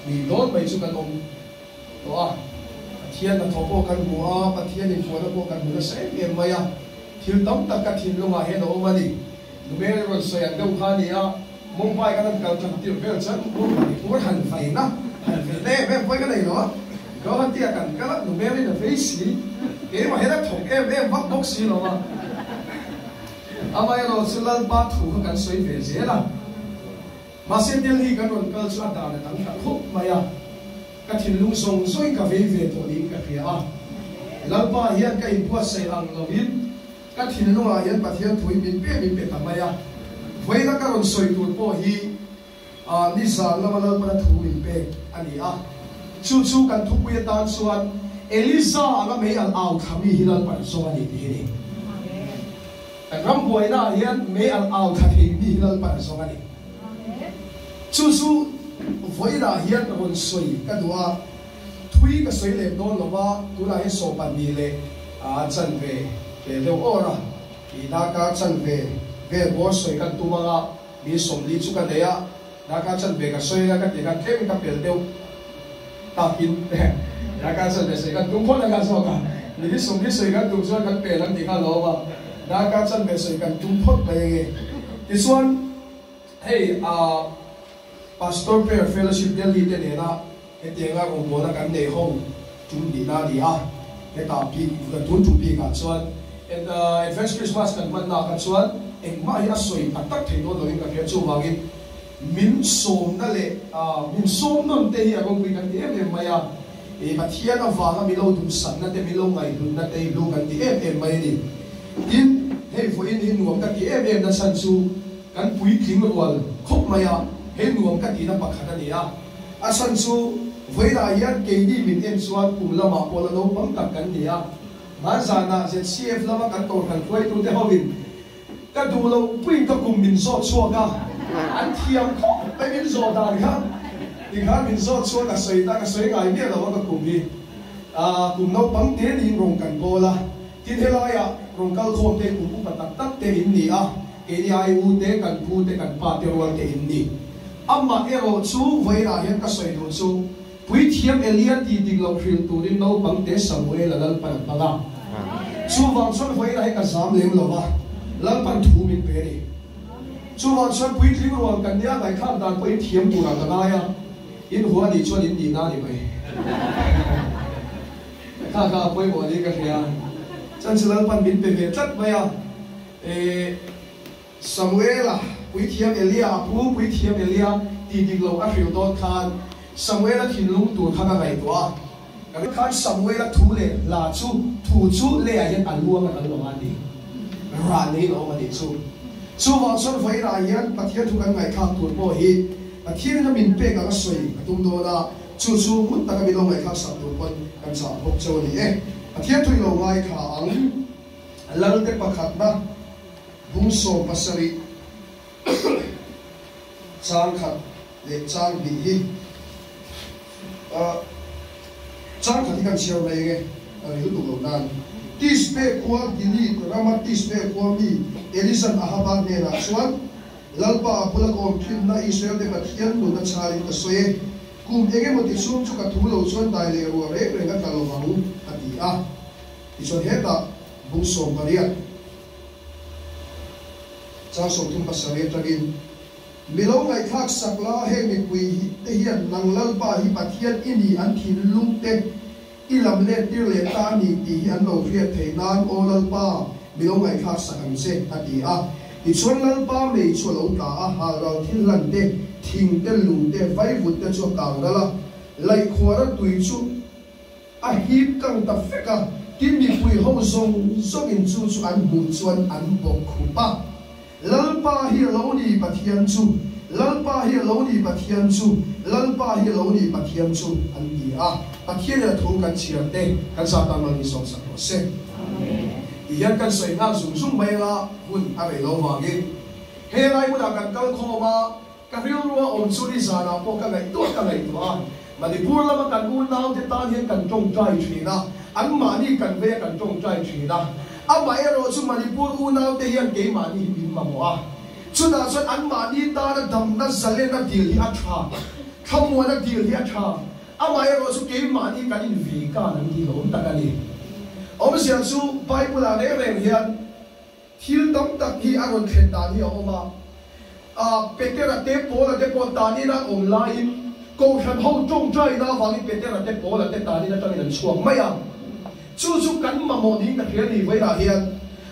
Ni dawn mai chu kan awm tawh a, Pathian hnathawh pawh kan hmu a, Pathian infuahna pawh kan hmu nasa em em mai a, thil tam tak ka thinlungah hian a awm a ni. Numeri rawn sawi ang deuh kha a ni a, Mumbai kan han kal tan tirh vel chuan Manipur han vaina, han veina em em pawhin ka nei lo a, Guwahati ah kan kal a, Numeri'n a vei si, keimah hian a thawk em em vak bawk si lo a, amaherawhchu Lalpa thu kha kan sawi ve zel a. Mahse Delhi kan rawn kal chu a dan a dang ta khawp mai a, ka thinlung zawng zawngin ka vei ve tawh niin ka hria a. Lalpa hian ka inbuatsaih ang loin ka thinlungah hian Pathian thu hi min pe min pe ta mai a. Vawiina ka rawn sawi tur pawh hi nizan lama Lalpana thu min pek a ni a. Chu chu kan thupui atan chuan Eliza anga mei al au thla mi hi Lalpan zawng a ni tih hi ni. Kan ram buainaah hian mei al au thla thei mi hi Lalpan a zawng a ni. Chu chu vawiinah hian rawn sawi ka duh a, thui ka sawi lem dawn lo va, tunah hian sawpan ni leh a chanve ve deuh awr a, i darkar chanve vel bawr sawi kan tum ang a, mi 40 chu ka nei a, darkar chanve ka sawi ang a ka ti khan tlemin ka pel deuh takin darkar chanve sawi kan tum phawt ang a zawk a, mi 40 sawi kan tum chuan kan pel ang tih kha a lawm a. Darkar chanve sawi kan tum phawt mai ange. Tichuan hei ah Pastor Prayer Fellowship Delhi te nena hetianga rawngbawlna kan nei ho tum nihna a ni a, hetah bik tun tum bikah chuan Advance Christmas kan hmanna ah kha chuan engmah hi a sawi tak tak thei dawn loin ka hria, chuvangin min sawmna leh min sawm nawn te hi a ropui kan ti em em mai a, Pathian avanga min lo duhsakna te, min lo ngaihhlutna te hi hlu kan ti em em mai a ni. Tin, hei vawiin hi nuam ka ti em em nachhan chu kan puitling rual khawp mai a, hei nuam ka tihna pakhat a ni a. A chhan chu vawiinah hian keini min en chuan kum lamah pawh la naupang tak kan ni a, hmanzanah ZCF lama kan kohhran hruaitute hovin Ka duh loh puiin ka kum min zawt chhuak a, an thiam khawp mai min zawh dan kha. Tikhan min zawt chhuak a sawi ta, ka sawi ngai miah lo a ka kum hi. Kum naupang te niin rawn kan bawl a, tin helaiah rawn kal khawm te kum upa tak tak te in ni a, keini ai u te, kan pu te, kan pa te rual te in ni. Amah erawh chu vawiinah hian ka sawi duh chu Puithiam Elia ti dik loh hrilh turin naupang te Samuel-a Lalpan a hmang a. Chuvang chuan vawiinah hi ka zam lem lo va, Lalpan thu min pe a ni. Chuvang chuan puitling rual kan nia ngaihthlak dan pawh in thiam turah ka ngai a, in hua nih chuan in nihna a ni mai. Kha kha a pawimawh niin ka hria. Chuan chu Lalpan min pe ve tlat mai a. E. Samuela, Puithiam Elia a pu Puithiam Elia ti dik lo a hrilh dawn khan Samuela thinlung tur kha ka ngaihtuah a. Ka ring khan Samuela thu leh hla chu thu chu leiah hian a luang a kal lo a ni. Rah nei lo awm a nih chu. Chuvang chuan vawiinah hian Pathian thu kan ngaihthlak tur pawh hi Pathianin a min pek ang a sawi a tum dawn a, chu chu ngun taka min lo ngaihthlak sak tur pawn kan chah bawk cheu a ni e. Pathian thu i lo ngaithla ang. Lalte pakhatna bung 17 chang khat leh chang hnih hi chang khat hi kan chhiar mai enge a ri lutuk lo nan. Tisbe khua Gilead rama Tisbe khua mi Elisan Ahaba hnenah chuan, Lalpa a bula ka awm thinna Israel te Pathian nuna chharin ka sawi e, kum engemaw ti chhung chu ka thu lo chuan dai leh ruah reng reng a tla lo vang, a ti a. Tichuan hetah bung 18 chang 37 atangin, Mi lo ngaihthlak sak la, heng mipui te hian nang Lalpa hi Pathian i ni an thinlung te i lam let tir leh ta a ni tih hi an lo hriat theih nan, Aw Lalpa, mi lo ngaihthlak sak ang che, a ti a. Tichuan Lalpa mei chu a lo tla a, halral thil hlan te, thing te, lung te, vaivut te chu a kang ral a, laihkhuara tui chu A hip kang ta fek a, tin mipui ho zawng zawngin chu chu an hmuh chuan an bawk khup a. Lalpa hi a lo ni Pathian chu, Lalpa hi a lo ni Pathian chu, Lalpa hi a lo ni Pathian chu, an ti a. Pathianin a thu kan chhiar te kan sa tan mal min sawm sak rawh se. Ti hian kan sawi nghal zung zung mai anga hun a rei lo vangin he lai hmunah kan kal khawm a, Ka rilru a awm chu nizanah pawh ka ngaihtuah ka ngaihtuah a, Manipur lama kan unaute tan hian kan tawngtai thin a, anmahni kan vei a kan tawngtai thin a, amaherawh chu Manipur unaute hian keimahni hi min mamawh a, chutah chuan anmahni tana damna zalena dil hi a tha. Thlamuana dil hi a tha. Amaherawh chu keimahni kan invi kan an tih hlawm tak a ni. Awmzia chu Bible-ah reng reng hian thil tam tak hi a rawn thlen dan hi a awm a. A Petera te Paula te pawh tanin an awm laiin Kohhran ho tawngtaina avangin Petera te Paula te tanin atangin an chhuak mai a. Chu chu kan mamawh niin ka hria ni vawilah hian.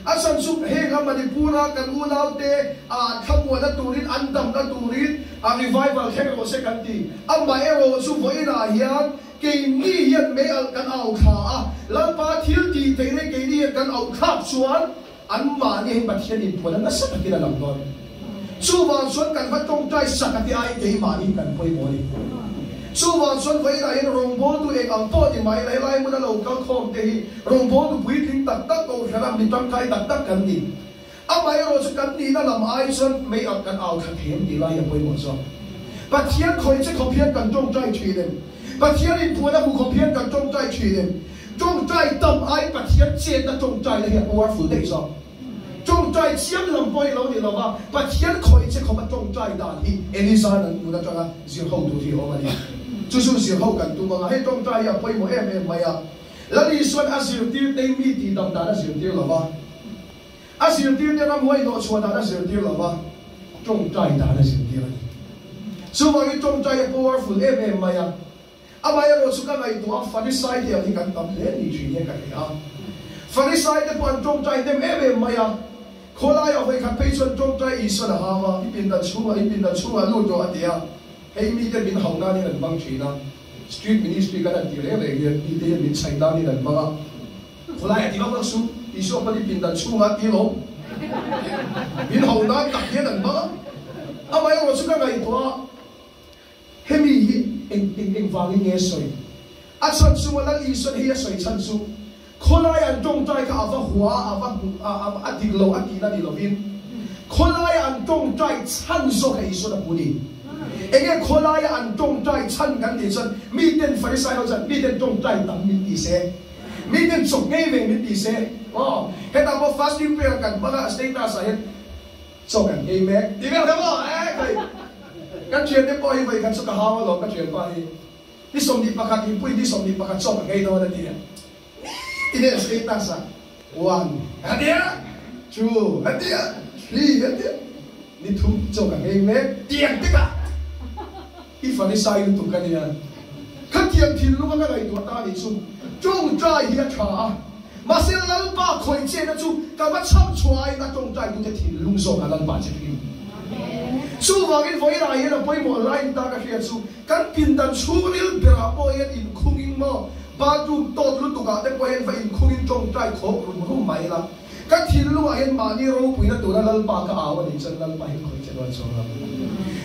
A chhan chu heng a Manipur-a kan unaute a thlamuahna turin an damna turin a revival thleng rawh se kan ti. Amaherawh chu vawiinah hian keini hian mei alh kan au thla a, Lalpa thil tih theih leh keini hian kan auh thlak chuan anmahni hi Pathian inphuahna nasa takin a lang dawn. Chuvang chuan kan va tawngtai sak a ti aiin keimahni kan pawimawh a ni. Chuvang chuan vawiinah hian rawngbawltu eng ang pawh ni mai lai lai hmuna lo kal khawm te hi rawngbawltu puitling tak tak kohhrana mi tangkai tak tak kan ni. Amaherawh chu kan nihna lam ai chuan mei ang kan au thla them tih lai hi a pawimawh zawk. Pathian khawih che khawp hian kan tawngtai thin em? Pathian inpuan a hmu khawp hian kan tawngtai thin em? Tawngtai tam ai Pathian chetna tawngtaina hi a powerful daih zawk. Tawngtai chiam lam pawh hi lo ni lova, Pathian khawih che khawpa tawngtai dan hi Eliza nan nun atanga zir ho tur hi a awm a ni. Chu chu zir ho kan tum anga hei tawngtai hi a pawimawh em em mai a. Lal Isuan a zirtir te mi tih dam dan a zirtir lova, a zirtir te ramhuai hnawhchhuah dan a zirtir lova, tawngtai dan a zirtir a ni. Chuvangin tawngtai a powerful em em mai a. Amaherawh chu ka ngaihtuah a, Farisai te ang hi kan tam hle ni thin hian ka hria a. Farisai te pawh an tawngtai hnem em em mai a. Khawlaiah vawikhat phei chuan tawngtai Isuan a hau a, I pindan chhungah, i pindan chhungah lut rawh a ti a. Hei mite min hau nanin an hmang thin a. Street ministry kan han ti reng reng hian mite hian min chhaih nanin an hmang a. Khawlaiah ti vak vak suh, Isua pawn i pindan chhungah ti lo. Min hau nan tak hian an hmang a. Amaherawh chu ka ngaihtuah a. Hemi hi eng eng eng vangin nge sawi? A chhan chu a Lal Isuan hei a sawi chhan chu khawlaia an tawngtai kha a va hua a, a va hmu a, a dik lo a tihna ni lovin khawlaia an tawngtai chhan zawk kha Isuan a hmu ni. Enge khawlaia an tawngtai chhan kan tih chuan miten Farisai ho chuan miten tawngtai tam min ti se, miten chawp ngei ve min ti se, aw hetah pawh fasting prayer kan hmang a status ah hian Chaw kan ei mek ti vel kha maw eh kai kan thian te pawh hi vawi khat chu ka hau alawm ka thian pa hi ni 21 hi pui ni 21 chaw ka ngei dawn a ti a ni ti nen status ah one a ti a two a ti a three a ti a ni thum chaw ka ngei mek tiang tikah i farisai lutuk a nia. Khatiang thinlunga ka ngaihtuah ta nih chu tawngtai hi a tha a, mahse Lalpa khawih chetna chu ka va chham chhuah aiin a tawngtai tute thinlung zawk a Lalpa che thin. Chuvangin vawilah hian a pawimawh laiin ta ka hriat chu kan pindan chhungril berah pawh hian inkhungin maw bathroom tawt lutukah te pawh hian va inkhungin tawngtai khawk rum rum mai ila Ka thinlungah hian mahni ropuina tura Lalpa ka au a nih chuan Lalpa hi khawih che dawn chuang lo.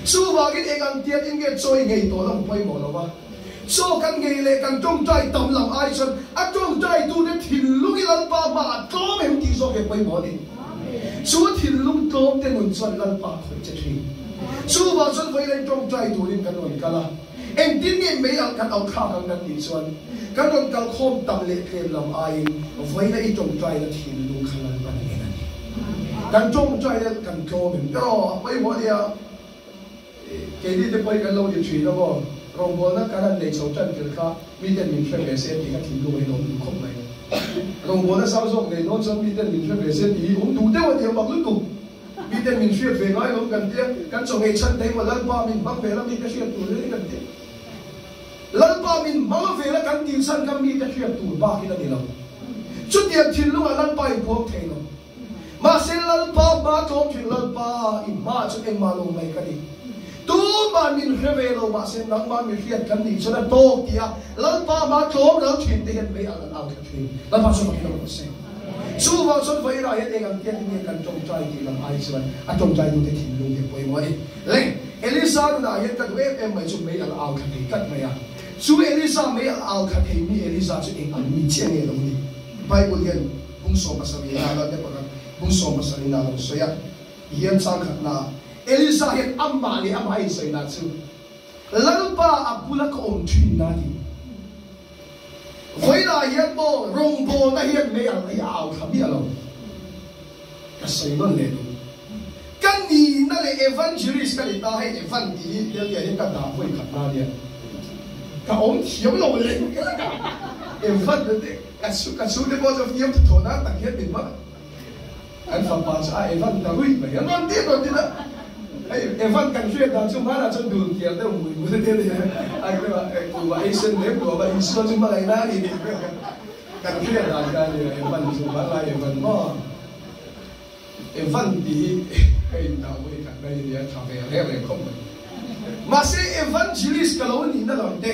Chuvangin eng ang tiat in nge chaw i ngei tawh lam pawimawh lo a, chaw kan ngei leh kan tawngtai tam lam ai chuan a tawngtaitute thinlung i Lalpa hmaah tlawm em tih zawk hi a pawimawh a ni. Chu thinlung tlawm te nun chuan Lalpa khawih che thin. Chuvang chuan vawiin tawngtai turin kan rawn kal a. Engtin nge mei alh kan auh thlak ang kan tih chuan kan rawn kal khawm tam leh tlem lam aiin vawiina i tawngtaina thinlung kha Lalpan en a ni. Kan tawngtaina kan tlawm em ber aw, a pawimawh a nia. Keini te pawhin kan lo ti thin a maw, rawngbawlna kan han nei chho tan tir kha miten min hre ve se tih kha thinlung hi a awm duh khawp mai. Rawngbawlna zau zawk nei dawn chuan miten min hre ve se tih hi awm duh deuh a ni a, mak lutuk. Miten min hriat ve ngai lo kan tia, kan chaw ngei chhan thei maw Lalpa min hmang ve la mi ka hriat tur hi kan tia. Lalpa min hmang ve la kan tih chhan kha mi ka hriat tur bak in a ni lo. Chutiang thinlungah Lalpa in puang thei lo. Mahse Lalpa hma tlawm thin Lalpa i hma chu engmah lo mai ka ni. Tumah min hre ve lo mahse nangmah mi hriat kan nih chuan a tawk tia Lalpa hma tlawm ral thin te hian mei alh an au thla thin. Lalpa chu fakin awm rawh se. Chuvang chuan vawiinah hian eng ang tiat in nge kan tawngtai tih lam ai chuan a tawngtaitute thinlung hi a pawimawh a ni. Le, Elisa nunah hian ka duh em em mai chu mei alh au thla thei tlat mai a. Chu Elisa mei alh au thla thei mi Elisa chu eng ang mi chiah nge lo ni? Bible hian bung 70 na te pakhat bung 70 na lo sawi a. Hian chang khatna Elisa hian amah leh amah a insawi na chu Lalpa a bula ka awm thin na ti. Vawilah hian maw rawngbawlna hian mei ang hi a au thla miah lo. Ka sawi nawn leh duh. Kan nihna leh evangelist ka ni ta, hei Evan tih hi Delhi ah hian ka dah vawi khat na nia, ka awm thiam lo leh lek a, Evan te ka chhu ka chhungte pawh chu fiam thu thawh nan tak hian min hmang a, kan fapa chu a Evan ta ruih mai a, rawn ti rawn ti ta, hei Evan kan hriat dan chu hmanah chuan dul kiar deuh mui mui te nia, a kuhva ei sen lem nuam a, Isua chu hmangaihna a ni tih vel kha kan hriat dan kha a nia, Evan chu hmanlai Evan maw. Evan tih hi ka indah vawi khat mai ania, tha ve reng reng khawp mai. Mahse evangelist ka lo nihna lam te,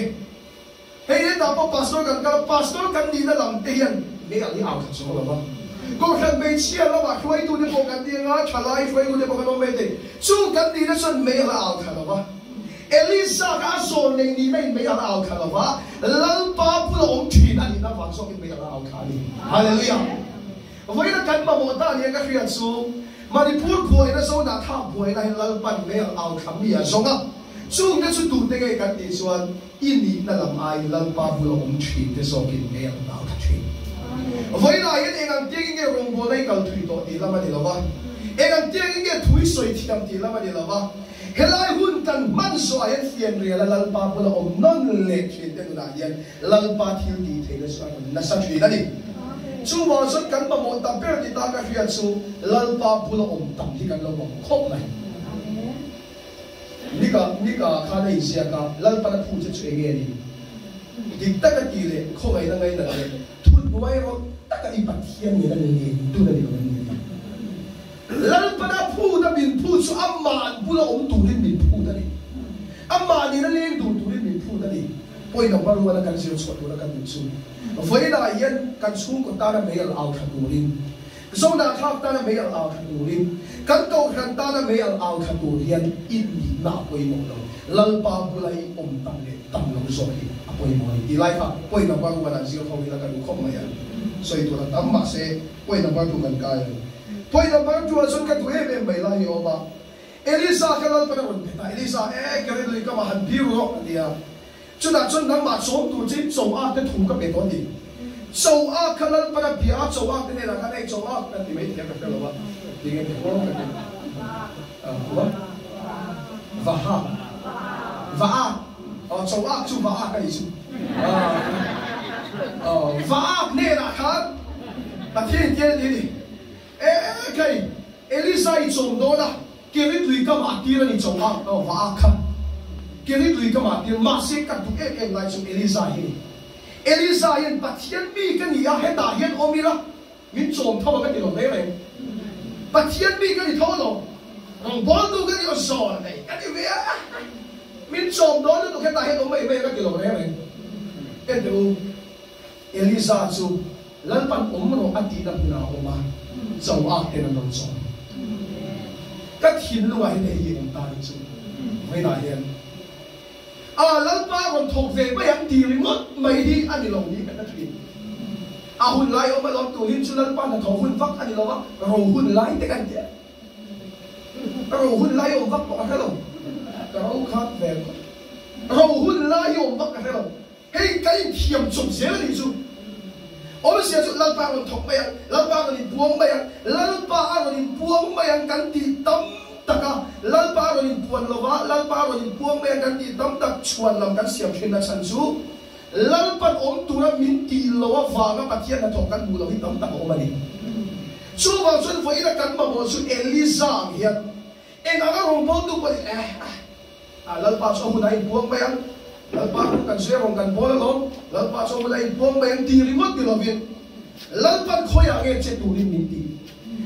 hei hetah pawh pastor kan kal a, pastor kan nihna lam te hian mei ang hi au khat zawng lo va. Kohhran hmeichhia lamah hruaitute pawh kan ni anga, thalai hruaitute pawh kan awm mai thei. Chu kan nihna chuan mei ang a au khat lo va. Elisa kha a zawn nei nihna in mei ang a au khat lo va, Lalpa bula awm thin a nihna vang zawkin mei ang a au kha a ni. Hallelujah! Vawiina kan mamawh ta nia ka hriat chu, Manipur buaina Zonah thlak buaina hi Lalpan mei ang au thla mi a zawng a, chungte chu tute nge kan tih chuan i nihna lam aiin Lalpa bula awm thin te zawkin mei ang au thla thin. Vawiinah hian eng ang tiangin nge rawngbawlna i kal thui tawh tih lam a ni lo va, eng ang tiangin nge thu i sawi thiam tih lam a ni lo va, helai hun kan hman zawhah hian fianriala Lalpa bula awm nawn leh thin te nunah hian Lalpa thil tih theihna chu a rawn nasa thin a ni. Chuvang chuan kan mamawh ta ber ni ta ka hriat chu Lalpa bula awm tam hi kan lo mamawh khawp mai. Nika nika khan a inziak a, Lalpan a phu che chu enge ni? Dik taka tih leh khawngaihna ngainat leh thutnuai rawlh taka i Pathian nena len dun a ni lo em ni? Lalpan a phut a min phut chu amah bula awm turin min phut a ni. Amah nena leng dun turin min phut a ni. Pawi number one a kan zir chhuah tura ka duh chu vawiinah hian kan chhungkaw tana mei al au tha turin, Zonah thlak tana mei al au tha turin, kan kohhran tana mei al au tha tur hian innihna a pawimawh lo, Lalpa bula i awm tam leh tam lo zawk hi a pawimawh a ni tih lai kha pawi number one ah zir ho ila ka duh khawp mai a, sawi tur a tam mahse pawi number two kan kai a ni. Pawi number two ah chuan ka duh em em mai lai hi a awm a. Elisa kha Lalpan a rawn pe ta, Elisa, e, ka rilru ka va han bir rawh, a ti a. Chutah chuan nangmah chawm tur chein cho ak te thu ka pe tawh a ti. Cho ak kha Lalpan a bia a, cho ak te hnenah khan, Ei, cho ak, ka ti mai thei a, ka hre lo a, tinge ti maw ka ti. A, va, va ha, va ak, aw, cho ak chu va ak a nih chu. A, va ak hnenah khan Pathian in tia a ti a ni. E, kei, Elisa i chawm dawn a, Kerit lui ka mah tir a ni chawm a, aw va a kha. Kerit lui ka mah tir, mahse ka duh em em lai chu Elisa hi ni. Elisa hian Pathian mi ka ni a, hetah hian awm ila, min chawm tho a ka ti lo reng reng. Pathian mi ka ni tho lo, rawngbawltu ka ni aw zawn nei ka ti ve a, min chawm dawn lutuk hetah hian awm mai mai a ka ti lo reng reng. Enteh u. Elisa chu Lalpan awm rawh a tihna hmunah a awm a, cho ak ten an rawn chawm. Ka thinlungah hian hei hi awm ta ni chu vawiinah hian a Lalpa rawn thawk ve mai ang tih ringawt mai hi a ni lo ni ka hre thin. A hun lai awm alawm tur hin chu Lalpa hnathawh hun vak a ni lo a, ro hun lai te kan ti a. Ka ro hun lai awm vak pawh ka hre lo. Ka ro khat ve khawp. Ro hun lai awm vak ka hre lo. Hei ka inthiam chawp zel a nih chu. Awmzia chu Lalpa a rawn thawk mai ang, Lalpa a rawn inpuang mai ang, Lalpa a rawn inpuang mai ang kan tih tam tak a, Lalpa a rawn inpuan lo va, Lalpa a rawn inpuang mai ang kan tih tam tak chhuan lam kan siam thin na chhan chu Lalpan awm tura min tih lo avanga Pathian hnathawk kan hmuh loh hi tam tak a awm a ni. Chuvang chuan vawiina kan mamawh chu Eliza ang hian eng anga rawngbawltu pawh ni eh ah. A Lalpa chu a hun a inpuang mai ang, Lalpa rawng kan sawi a rawng kan bawl alawm, Lalpa chu a hun a inpuang mai ang tih ringawt ni lovin, Lalpan khawiah nge che turin min tih?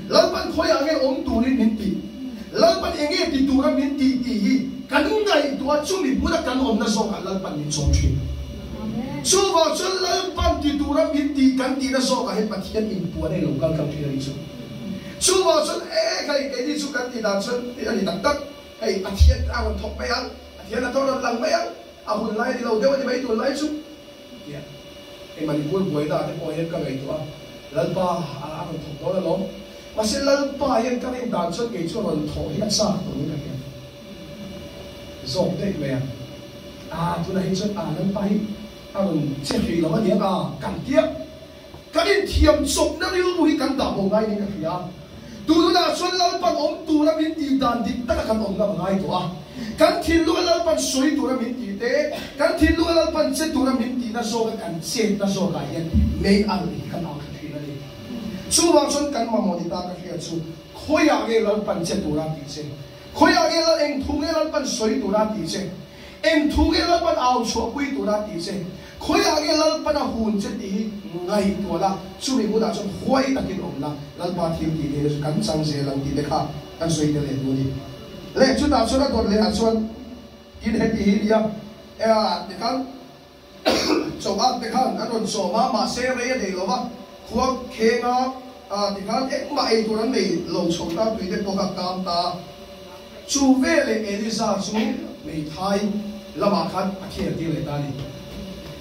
Lalpan khawiah nge awm turin min tih? Lalpan eng nge ti tura min tih tih hi kan ngaihtuah chumi hmuna kan awmna zawkah Lalpan min chawm thin. Chuvang chuan Lalpan ti tura min tih kan tihna zawkah hian Pathian inpuan a ilo kal tlang thin a nih chu. Chuvang chuan e hei keini chu kan tih dan chuan a ni tak tak. Hei a thian a rawn thawk mai ang, a thian a rawn lang mai ang, a hun lai a ni lo deuh a ni mai tun lai chu. Tia hei Manipur buaina te pawh hian ka ngaihtuah a, Lalpa a rawn thawk dawn alawm. Mahse Lalpa hian ka rin dan chuan kei chu a rawn thawh hi a chak tawh in ka hria zawk daih mai a. Aa tunah hi chuan aa Lalpa hi a rawn che hrih lo a niang a kan tia. Kan inthiam chawpna rilru hi kan dah bo ngai niin ka hria. Tun hunah chuan Lalpan awm tura min tih dan dik taka kan awm ngam a ngai tawh a. Kan thinlunga Lalpan sawi tura min tih te, kan thinlunga Lalpan che tura min tihna zawka kan chetna zawkah hian mei alh hi kan ang thla thin a ni. Chuvang chuan kan mamawh ni ta ka hria chu khawiah nge Lalpan che tura tih che? Khawiah nge Lal eng thu nge Lalpan sawi tura tih che? Eng thu nge Lalpan au chhuahpui tura tih che? Khawiah nge Lalpan a hun che tih hi ngaihtuah la, chumi hmunah chuan huai takin awm la, Lalpa thil tih theihna chu kan chang zel ang tih te kha kan sawi tel leh duh a ni. Leh chutah chuan a dawt lehah chuan tin heti hi nia, tikhan Chaw ak te khan an rawn sawm a, mahse rei a nei lo va, khua khenga tikhan engmah ei tur an nei lo chho ta, tui te pawh kha kam ta. Chu veleh Eliza chu hmeithai lamah khan a khel tir leh ta a ni.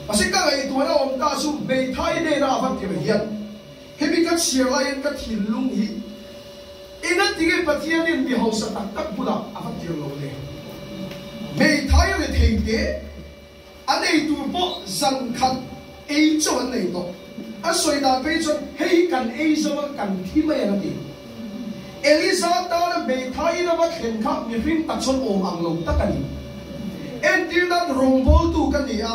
Mahse ka ngaihtuahna awm ta chu hmeithai hnena a va tir hian hemi ka chhiar laiin ka thinlung hi Engatinge Pathianin mi hausa tak tak bulah a va tir lo le? Hmeithai rethei te A nei tur pawh zan khat ei chauh an nei tawh. A sawi dan phei chuan hei hi kan ei zo a, kan thi mai ang a ti. Eliza tana hmeithai in a va thlen kha mihring tak chuan awm ang lo tak a ni. Entir nan rawngbawltu ka ni a,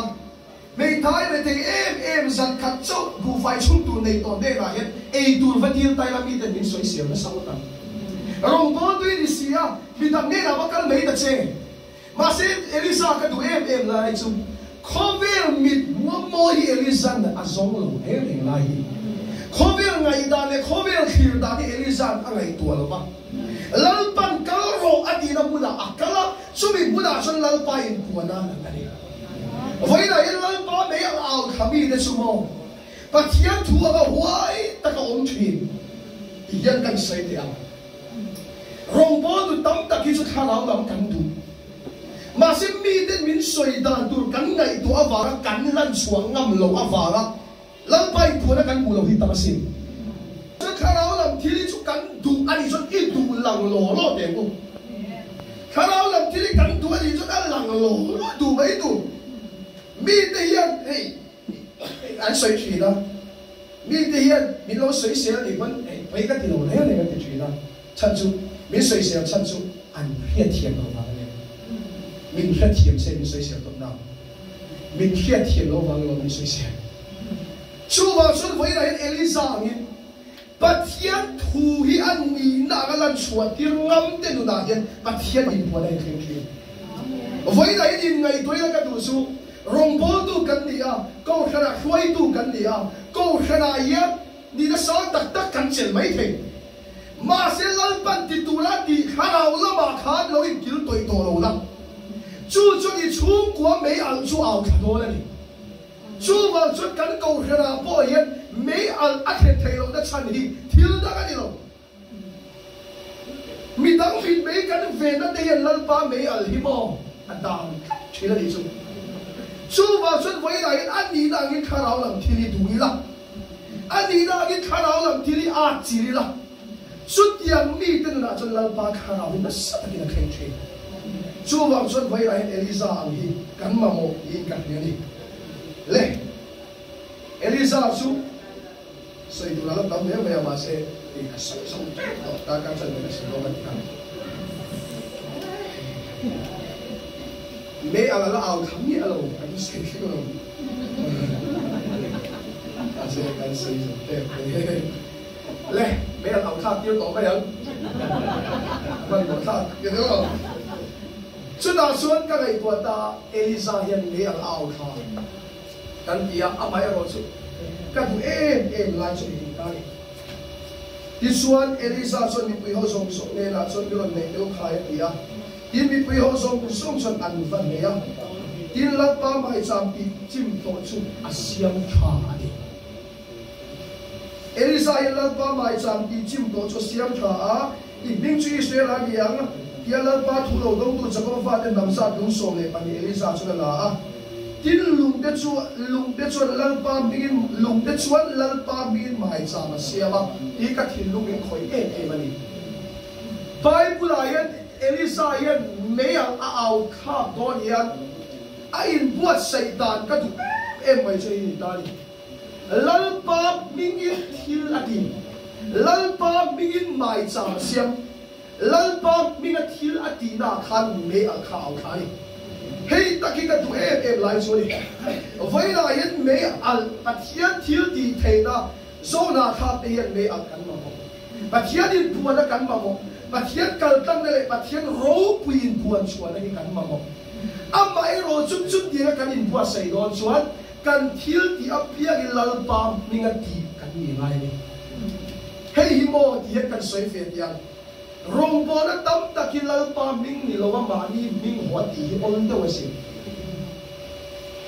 hmeithai rethei em em zan khat chauh buhfai chhung tur nei tawh hnenah hian ei tur va dil tai la miten min sawi siam nasa ngawt ang. Rawngbawltu i ni si a, midang hnenah va kal mai ta che. Mahse, Elisa ka duh em em lai chu khawvel mit muam mawi hi Elisa'n a zawng lo reng reng lai hi. Khawvel ngaihdan leh khawvel thlir dan hi Elisa'n a ngaihtuah lo va. Lalpan kal rawh a tihna hmunah a kal a, chumi hmunah chuan Lalpa inpuan a a ni. Vawiinah hian Lalpa mei ang au thla mite chu maw Pathian thu anga huai taka awm thin ti hian kan sawi teh ang. Rawngbawltu tam tak hi chu thlarau lam kan duh. Mahse miten min sawi dan tur kan ngaihtuah avanga kan lan chhuah ngam loh avanga Lalpa inphuahna kan hmuh loh hi tam asin. Chuan thlarau lam thil hi chu kan duh a nih chuan i duh lang law law teh ang u. Thlarau lam thil hi kan duh a nih chuan a lang law law duh mai tur. Mite hian hei an sawi thin a. Mite hian min lo sawisel a nih pawn eh pawi ka ti lo reng reng a ti thin a, chhan chu min sawisel chhan chu an hriatthiam lo vang a ni. Min hrethiam se min sawisel tawp nang. Min hriatthiam lo vang emaw min sawisel. Chuvang chuan vawiinah hian Eliza angin Pathian thu hi a nihna anga lan chhuah tir ngam te nunah hian Pathian inpuan a inthleng thin. Vawiinah hian inngaihtuahina ka duh chu Rawngbawltu kan ni a, Kohhranah hruaitu kan ni a, Kohhranah hian nihna sang tak tak kan chelh mai thei. Mahse Lalpan ti tura tih thlarau lamah khan lo inkil tawih tawh lo la. Chu chuan i chhungkua mei alh chu au thla dawn a ni. Chuvang chuan kan Kohhranah pawh hian mei alh a thlen theih lohna chhan hi thil dang a ni lo. Mi dang mit mei kan venna te hian Lalpa mei al hi maw a dang tlat thin a nih chu. Chuvang chuan vawiinah hian a nihna angin thlarau lam thil hi duh ila, a nihna angin thlarau lam thil hi at chil ila, chutiang mite nunah chuan Lalpa thlarau hi nasa takin a thleng thin. Chuvang chuan vawiinah hian Eliza ang hi kan mamawh tiin ka hria a ni. Le, Eliza chu. Sawi tur a la tam hle mai a, mahse tih ka sawi zo tep tawh ta ka chan ka si dawn a ti a. Mei ang a la au thla miah lo, kan sawi thleng lo. Mahse kan sawi zo tep hle. Le, mei ang au thlak tir tawh mai ang. Hmanhmawh thlak ka ti lo. Chutah chuan ka ngaihtuah ta Eliza hian mei ang a au thla. Kan ti a, amaherawh chu ka duh em em lai chu i ta ni. Tichuan, Eliza chuan mipui ho zawng zawng hnenah chuan mi rawn neih deuh khai a ti a. Tin, mipui ho zawng zawng chuan an va nei a. Tin, Lalpa maicham tih chim tawh chu a siam tha a ni. Eliza hian Lalpa maicham tih chim tawh chu a siam tha a, I hming chu Israel a ni ang, tia Lalpa thu lo dawngtu Jakoba fate hnam zat lung 12 Eliza chuan a la a. Tin, lungte chu lungte chuan Lalpa hmingin lungte chuan Lalpa hmingin maicham a siam a, tih ka thinlung min khawih em em a ni. Bible-ah hian Eliza hian mei ang a au thlak dawn hian a inbuatsaih dan ka duh em em mai chu hei ni ta a ni. Lalpa hmingin thil a ti. Lalpa hmingin maicham a siam. Lalpa hminga thil a tihna ah khan mei alh kha a au thla a ni. Hei tak hi ka duh em em lai chu a ni. Vawiinah hian mei alh Pathian thil tih theihna zawnah thlak te hian mei alh kan mamawh. Pathian inpuanna kan mamawh. Pathian kaltlangna leh Pathian ropui inpuan chhuahna hi kan mamawh. Amaherawh chu chutianga kan inbuatsaih dawn chuan kan thil tih apiangin Lalpa hminga tih kan ni ngai a ni. Hei hi maw ti hian kan sawi ve tih ang. Rawngbawlna tam tak hi Lalpa hming ni lova mahni hming haw tih hi awl deuh a sin.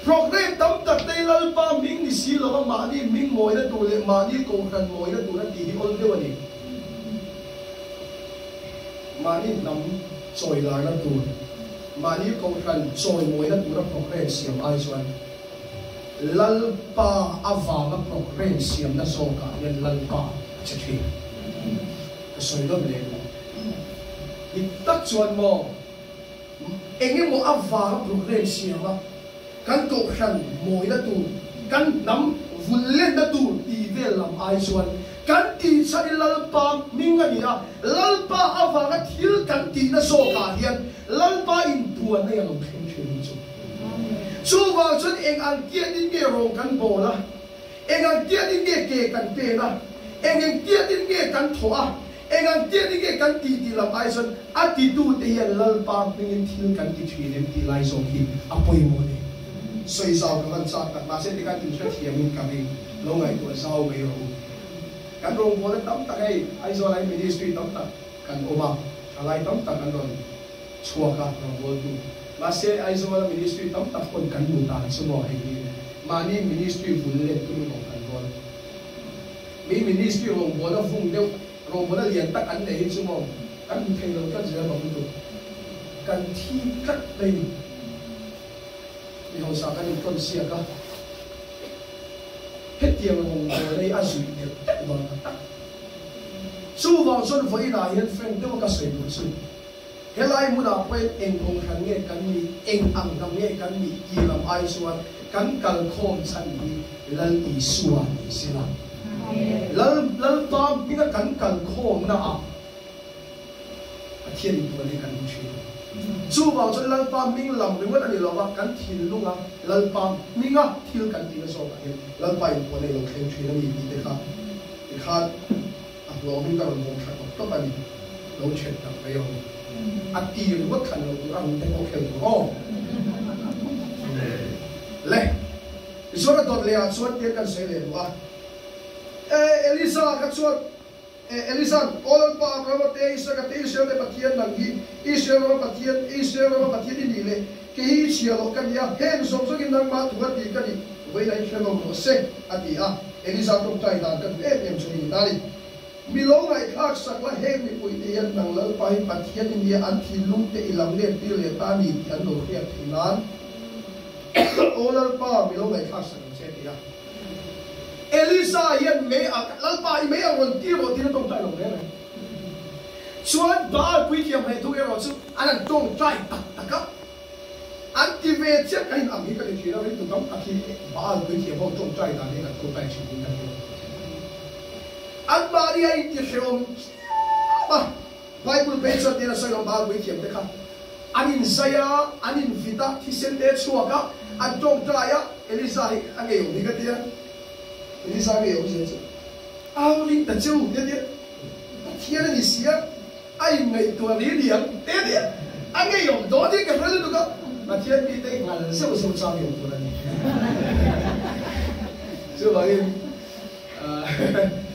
Programme tam tak te hi Lalpa hming ni si lova mahni hming mawina tur leh mahni kohhran mawina tur a tih hi awl deuh a ni. Mahni hnam chawi larna tur, mahni kohhran chawi mawina tura programme siam ai chuan Lalpa avanga programme siamna zawkah hian Lalpa a che thin. Ka sawi dawn leh lo. Dik tak chuan maw, eng emaw avanga programme siama kan kohhran mawina tur, kan hnam vullenna tur tih vel lam ai chuan kan tih chhan hi Lalpa hming a ni a, Lalpa avanga thil kan tihna zawkah hian Lalpa inbuan a lo thleng thin hi chu. Chuvang chuan eng ang tiatin nge rawng kan bawl a, Eng ang tiatin nge ke kan pen a, eng eng tiatin nge kan thawh a, eng ang tiatin nge kan tih tih lam ai chuan a titute hian Lalpa hmingin thil kan ti thin em tih lai zawk hi a pawimawh a ni. Sawi zau ka van chak tak, mahse tikhan inhrethiamin ka ring lo ngaihtuah zau mai rawh u. Kan rawngbawlna tam tak hei Aizawl ah hian ministry tam tak kan awm a, thalai tam tak an rawn chhuak a rawngbawltu. Mahse, Aizawla ministry tam tak pawn kan hmu dan chu maw hei hi mahni ministry vul let tum emaw kan rawn. Mi ministry rawngbawlna vung deuh, rawngbawlna lian tak an nei hi chu maw kan hmu thei lo tlat zel bang lutuk. Kan thi tlat mai ni. Mi hausa kan intawn siak a, hetiang rawngbawlna hi a zuih telh telh dawn tak tak. Chuvang chuan vawiinah hian frank deuha ka sawi tur chu Helai hmunah pawhin eng kawng hran nge kan nih, eng ang hnam nge kan nih tih lam ai chuan kan kalkhawm chhan hi Lal Isua ni se la. Lal Lalpa hminga kan kalkhawmna ah Pathian intuan hi kan hmu thin. Chuvang chuan Lalpa hming lam ringawt a ni lo va, kan thinlunga Lalpa hminga thil kan tihna zawkah hian Lalpa intuan a ilo thleng thin a ni tih te kha tikhan A hlawmin ka rawn vawm tha tawp tawp a ni. Lo then tak mai ang. A ti ringawt thlan lo tur a rute pawh khel tur aw. Le. Tichuan a dawt leh ah chuan tiang kan sawi leh duh a. E Elisa kha chuan E Elisa'n, Aw Lalpa, Abrahama te, Isaka te, Israel te Pathian nang hi Israel rama Pathian, Israel rama Pathian i nih leh kei hi i chhia loh ka ni a, heng zawng zawngin nangmah thu a ti ka ni, vawiin ah i hre lo rawh se, a ti a. Eliza tawngtai dan ka duh em em chu ni ta ni. Mi lo ngaihthlak sak la, heng mipui te hian nang Lalpa hi Pathian i nia, an thinlung te i lam let tir leh ta ni tih an lo hriat theih nan. Aw Lalpa, mi lo ngaihthlak sak ang che, ti a. Eliza hian mei a, Lalpa i mei a rawn tir rawh tiin a tawngtai lo reng reng. Chuan Baal puithiam hmeitu erawh chu an han tawngtai tak tak a. An ti ve chiah ka in ang hi ka ti thin a, ringtu tam tak hi Baal puithiam ho tawngtai dan hi kan tawngtai thin in ka hria. An mahni a inti hrehawm chiam a, Bible phei chuan tiin a sawi lo Baal puithiam te kha an inzai a, an invit a, thisen te a chhuak a, an tawngtai a, Elisa hi a ngeiawm hi ka ti a, Elisa ngeiawm zia chu au ring ta cheu te tia Pathian a ni si a. A inngaihtuah ni niang te nia a ngeiawm dawn hi ka hre lutuk a, Pathian mite i nghal zeuh zeuh chang ngeiawm tur a ni. Chuvangin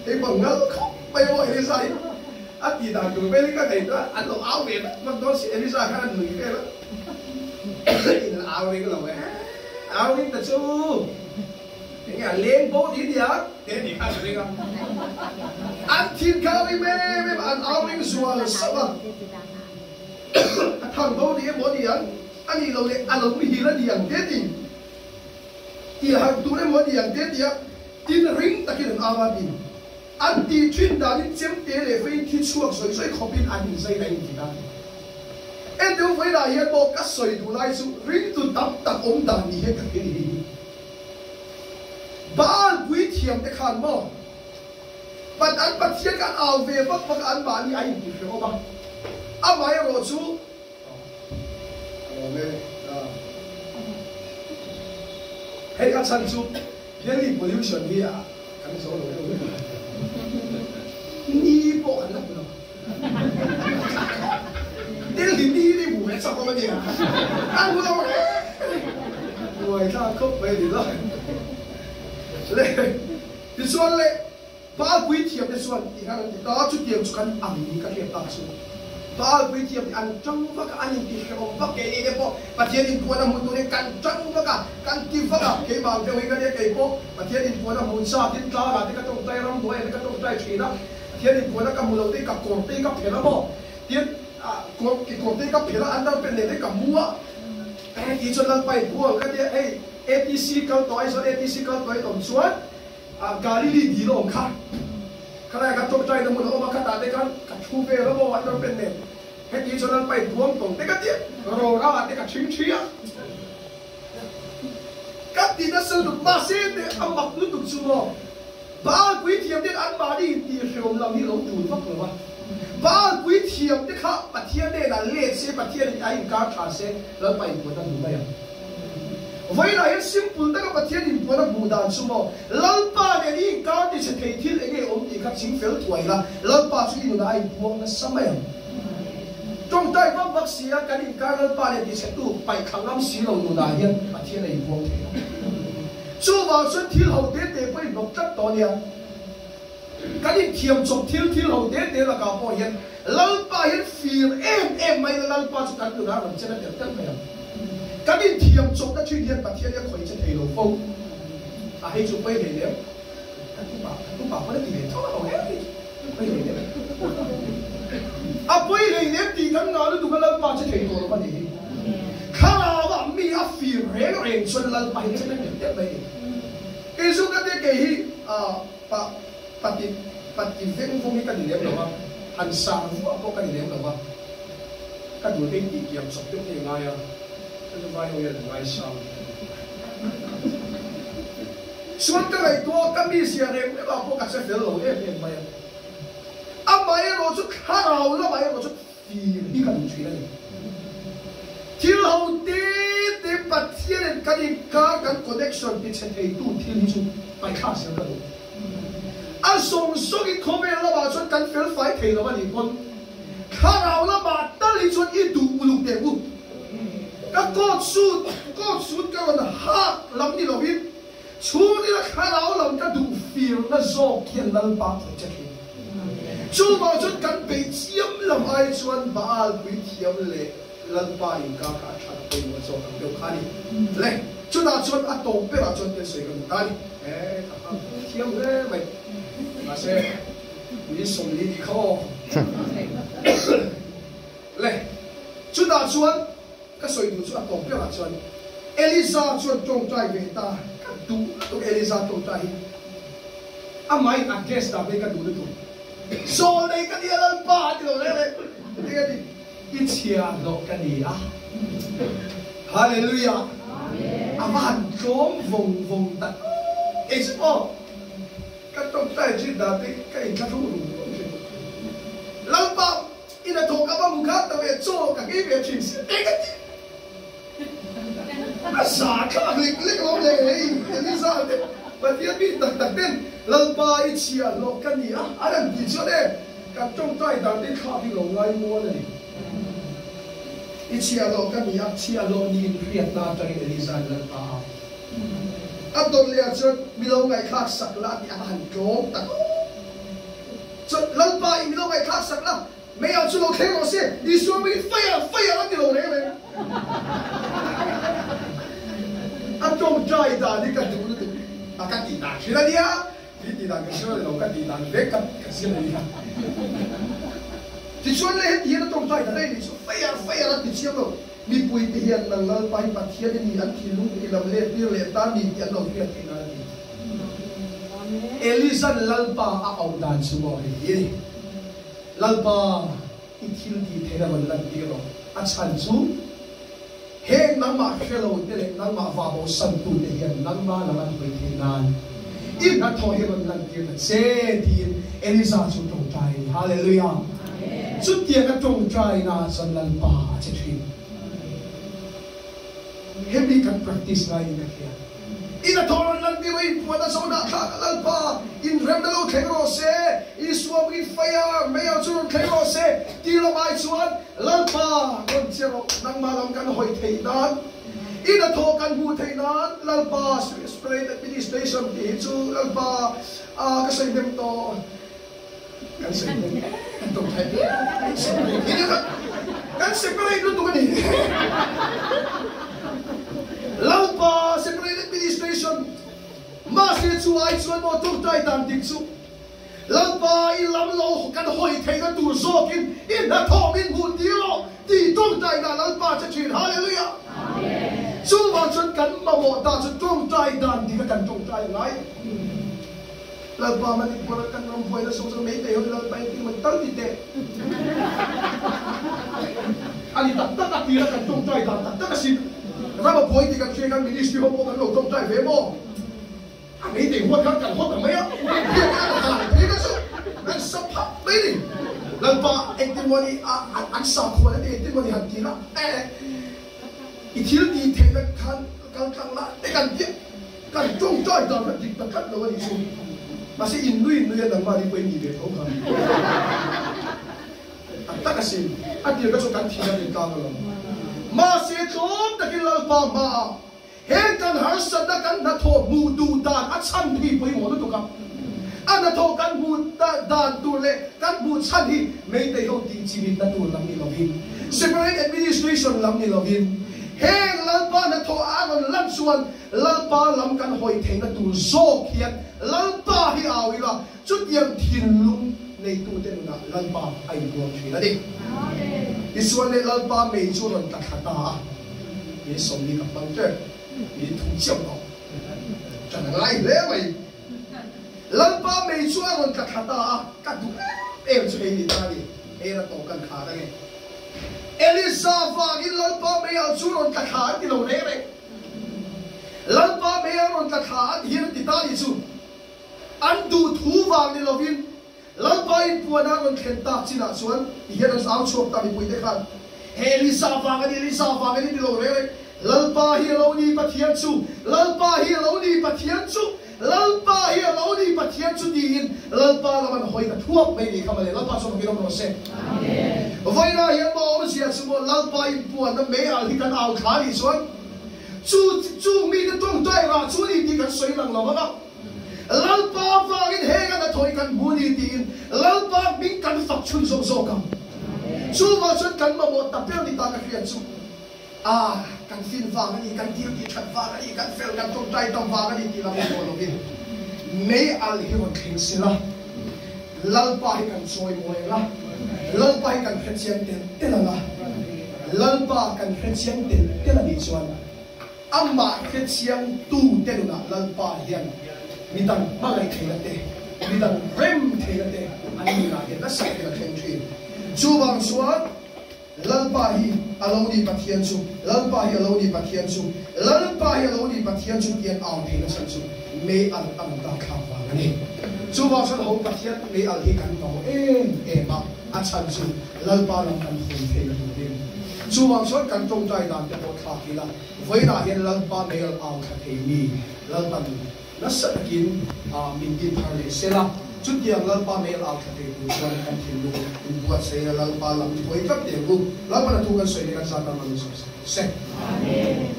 hei pawh ngal khawp mai maw Elisa hi a tih dan tur vel hi ka ngaihtuah a, an lo au ve vak vak dawn si, Elisa khan a nui vel a, in au ring lo e, au ring ta chu. Enge a leng bo ni nia te ni kha ka ring a. An thin kha a ring em em a, an au ring zual sauh a. A thang bo ni emaw ni ang, a nih loh leh a lo muhil a ni ang te ti. Ti harh tur emaw a ni ang te ti a, tin ring takin an au a ti. An tih thin danin chemte leh fei thi chhuak zawi zawi khawpin an inzai daih ti ta. Enteu vawilah hian maw ka sawi duh lai chu ringtu tam tak awm dan ni hian ka hre ni hi. Baal puithiam te khan maw? Pat an Pathian kha an au ve vak vak a, anmahni a intihrehawm a. Amaherawh chu a lawm e. Hei a chhan chu Delhi pollution hi a kan zo lo deuh vek a, ni pawh kan la hmu lo. Delhi ni hi hmu ve chak awm a nia, kan hmu lo reng reng. Buaithlak khawp mai a ni lo. Le tichuan le Baal puithiam te chuan ti khan an ti ta, chutiang chu kan ang ni ka hriat tak chu. Baal puithiam te an tang vak a, an intihrehawm vak kei ni te pawh Pathian inpuan a hmuh turin kan tang vak a, kan ti vak a, keimah ang deuh hi ka nia kei pawh Pathian inpuan a hmuh chak in tlangah te ka tawngtai ramhnuaiah te ka tawngtai thin a, Pathian inpuan a ka hmu lo te ka kawr te hi ka phelh a maw tin kawr kekawr te hi ka phelh a underpant nen te ka mu a, heti chuan Lalpa inpuan ka tia hei ATC kal tawh Aizawl ATC kal tawh in awm chuan A Galili dil a awm kha. Khalai kha tawngtaina hmun a awm a, khatah te khan ka thu vel a maw an rawn pen nen. Heti chuan an paih buang tawng te ka ti a, rawra te ka thing thi a. Ka ti nasa lutuk, mahse te a mak lutuk chu maw Baal puithiam ten anmahni intihhreawm lam hi lo tul vak lo a. Baal puithiam te kha Pathian hnenah let se, Pathian in a inkar tha se, Lalpa inpuan a hmu mai ang. Vawiinah hian simple taka Pathian inpuan a hmuh dan chu maw, Lalpa nen i inkar ti chhe thei thil enge awm tih kha ching fel thuai la, Lalpa chu i nunah a inpuang nasa mai ang. Tawngtai vak vak si a, kan inkar Lalpa nen ti chhe tu paih thla ngam si lo nunah hian Pathian a inpuang thei lo. Chuvang chuan thil ho te te pawh i hnawk tlat tawh a nia. Kan inthiam chawp thil thil ho te te lakah pawh hian Lalpa hian fir em em mai la, Lalpa chu kan nunah rawn chen a tel tel mai ang. Kan inthiam chawpna thin hian Pathian hi a khawih che thei lo fo. A hei chu pawi hlei lem. Ka tupa, ka tupa pawn a ti ve tho a ho em hi chu pawi hlei lem. A pawi hlei lem tih kan ngah lutuk a Lalpa che thei tawh lo a nih hi. Thlarau ah mi a fir reng reng chuan Lalpa hi chen a tel tel mai a ni. Kei chu ka tia kei hi Pa, pati, pati veng vawng hi ka ni lem lo a, han sang vuah pawh ka ni lem lo a, ka dul te intih kiam chawp deuh te i ngai a, chu chu vai ho hian an ngai sang tih ka duh. Chuan ka ngaihtuah ka mizia rem rem ah pawh ka che fel lo em em mai a, amaherawh chu thlarau lamah erawh chu Fir hi ka duh thin a ni. Thil ho te te Pathian in kan inkar kan connection ti chhe theitu thil hi chu paithlak zel ka duh. A zawng zawng in khawvel lamah chuan kan fel fai thei lo a nih pawn thlarau lamah tal hi chuan i duh uluk teh u. Ka coat suit coat suit ka rawn hak lam ni lovin Chhungrila thlarau lam ka duh firna zawk hian Lalpa khawih che thin. Chuvang chuan kan beih chiam lam ai chuan Baal puithiam leh Lalpa inkar kha a that pawimawh zawk ang deuh kha a ni. Le, chutah chuan a tawp berah chuan thil sawi ka duh ta a ni. E, ka hal thiam hle mai. Mahse, mi 40 nih kha aw. Le, chutah chuan. Ka sawi duh chu a tawp berah chuan Eliza chuan tawngtai ve ta, ka duh lutuk Eliza tawngtai hi amahin address dah mai ka duh lutuk. Sawl nei ka nia Lalpa a ti lo reng reng eng a ti i chhia hlawh ka ni a Hallelujah a va han tlawm vawng vawng tak kei chu maw ka tawngtai thin dan te ka inthlahrung rum rum thin Lalpa I hnathawh ka va hmu kha ta ve chaw ka ngei ve thin si eng a ti a za thlak lek lek lo le hei Eliza te Pathian mi tak tak ten Lalpa i chhia hlawh ka ni a an han tih chuan e kan tawngtai dan te thlak hi lo ngai mual a ni i chhia hlawh ka ni a chhia hlawh niin hriatna atangin Eliza in Lalpa a a dawt leh ah chuan mi lo ngaihthlak sak la a ti a han tlawm tak. Chuan Lalpa i milo ngaihthlak sak la, meiah chu lo thleng rawh se, Isua hmingin fire, fire a ti lo reng reng. A tawngtai dan hi ka duh lutuk a, ka tih dan hrilh a nia, mi tih dan ka hre lo, ka tih dan vek ka zir a nia. Tichuan le heti hian a tawngtai dan a ni chu, fire, fire a ti chiang lo, mipui te hian nang Lalpa hi Pathian i ni, an thinlung i lam let tir leh ta ni tih an lo hriat theih nan a ti. Eliza'n Lalpa a auh dan chu maw hei hi a ni, Lalpa, i thil tih theihna rawn lantir rawh. A chhan chu heng nangmah hre lo te leh nangmah vahbo santute hian nangmah lam an hawi theih nan. I hnathawh hi rawn lantir ta che, tiin Eliza chu tawngtai a ni. Hallelujah! Chutianga tawngtaina chuan Lalpa a che thin. Hemi kan practice laiin ka hria. I hnathawh rawn lantir rawh, i puan a zo dah thlak a Lalpa, inremna lo thleng rawh se, Isua hmingin fire, meiah chu rawn thleng rawh se, ti lam ai chuan Lalpa rawn che rawh, nangmah lam kan hawi theih nan, i hnathawh kan hmuh theih nan, Lalpa Spirit Administration tih hi chu Lalpa ka sawi hnem tawh. Kan separate kan tawng thai kan separate hi kha kan separate lutuk a ni. Lalpa separate administration mahse chu ai chuan maw tawngtai dan dik chu Lalpa i lam lo kan hawi theihna tur zawkin i hnathawh min hmuh tir rawh tih tawngtai dan Lalpa che thin. Hallelujah. Chuvang chuan kan mamawh ta chu tawngtai dan dik a kan tawngtai a ngai. Lalpa Manipur a kan ram buaina sawng chu meitei ho Lalpa in ti man tal ti teh. Ani tak tak a tir a kan tawngtai dan tak tak asin. Ram a buai tih kan hria khan ministry ho pawh kan lo tawngtai ve maw? A meitei huat khan kan hawt ta mai a. Biak in an hal phei kha chu an sa phah mai ni. Lalpa engtin maw ni a an sakhuan a ti engtin maw ni han ti la eh i thil tih theihna khan kal tlang la te kan ti a. Kan tawngtai dan kha dik ta tlat lo a nih chu. Mahse in nui nui a nangmah ni pawhin ni ve tho kha. A tak asin, a tir kha chu kan thin a rin tlang alawm. Mahse tlawm takin Lalpa hmaah heng kan harsatna kan hnathawh hmuh duh dan a chhan hi pawimawh lutuk a. A hnathawh kan hmuh dan tur leh kan hmuh chhan hi Meitei ho tih chimit na tur lam ni lovin, separate administration lam ni lovin, heng Lalpa hnathawh a rawn lan chuan Lalpa lam kan hawi theihna tur zawk hian Lalpa hi au ila, chutiang thinlung neitute nunah Lalpa a inbuang thin a ni. Tichuan le Lalpa mei chu rawn tla thla ta a, ni 40 ka hmang tep, ni thum chiah tawh, ṭan a ngai hle mai. Lalpa mei chu a rawn tla thla ta a, ka duh em em chu hei ni ta a ni, hei ra tawh kan khar ange. Elisa vangin Lalpa mei al chu rawn tla thla an ti lo reng reng. Lalpa mei a rawn tla thla an ti hian an ti ta a nih chu. An duh thu vang ni lovin Lalpa in puan a rawn thlen tak chinah chuan ti hian an au chhuak ta mipuite khan, He Elisa vang a ni, Elisa vang a ni ti lo reng reng. Lalpa hi a lo ni Pathian chu, Lalpa hi a lo ni Pathian chu, Lalpa hi a lo ni Pathian chu tiin Lalpa lam an hawi ta thuak mai ni kha mawle. Lalpa chuan hawkin awm rawh se. Vawiinah hian maw awmzia chu maw Lalpa inpuanna mei al hi kan au thla nih chuan chu chung mite tawngtai rah chu ni tih kan sawi lang lo vang a. Lalpa vangin heng a hnathawh hi kan hmu ni tiin Lalpa hming kan fak chhun zawk zawk ang. Chuvang chuan kan mamawh ta ber ni ta ka hriat chu. A, kan fin vang a ni, kan thil tih that vang a ni, kan fel, kan tawngtai tam vang a ni tih lam inpawh lovin mei al hi rawn thleng se la, Lalpa hi kan chawi mawi ang a, Lalpa hi kan hrechiang tel tel ang a, Lalpa kan hrechiang tel tel a nih chuan amah hrechiang tu te nunah Lalpa hian midang hmangaih theihna te, midang rem theihna te an nunah hian nasa takin a thleng thin. Chuvang chuan. Lalpa hi a lo ni Pathian chu, Lalpa hi a lo ni Pathian chu, Lalpa hi a lo ni Pathian chu tian au theihna chhan chu mei al a rawn dak thlak vang a ni. Chuvang chuan ho Pathian mei al hi kan mamawh em em a, a chhan chu Lalpa lam kan hawi theihna turin. Chuvang chuan kan tawngtai dan te pawh thlak ila, vawiinah hian Lalpa mei al au thla thei mi Lalpan Nasa takin min din thar leh sela, chutiang Lalpa mei al thla thei tur chuan kan thinlung in buatsaih a, Lalpa lam i hawi tlat teh ang u. Lalpa na thu kan sawi leh kan zat ram a min sawi sak se. Amen.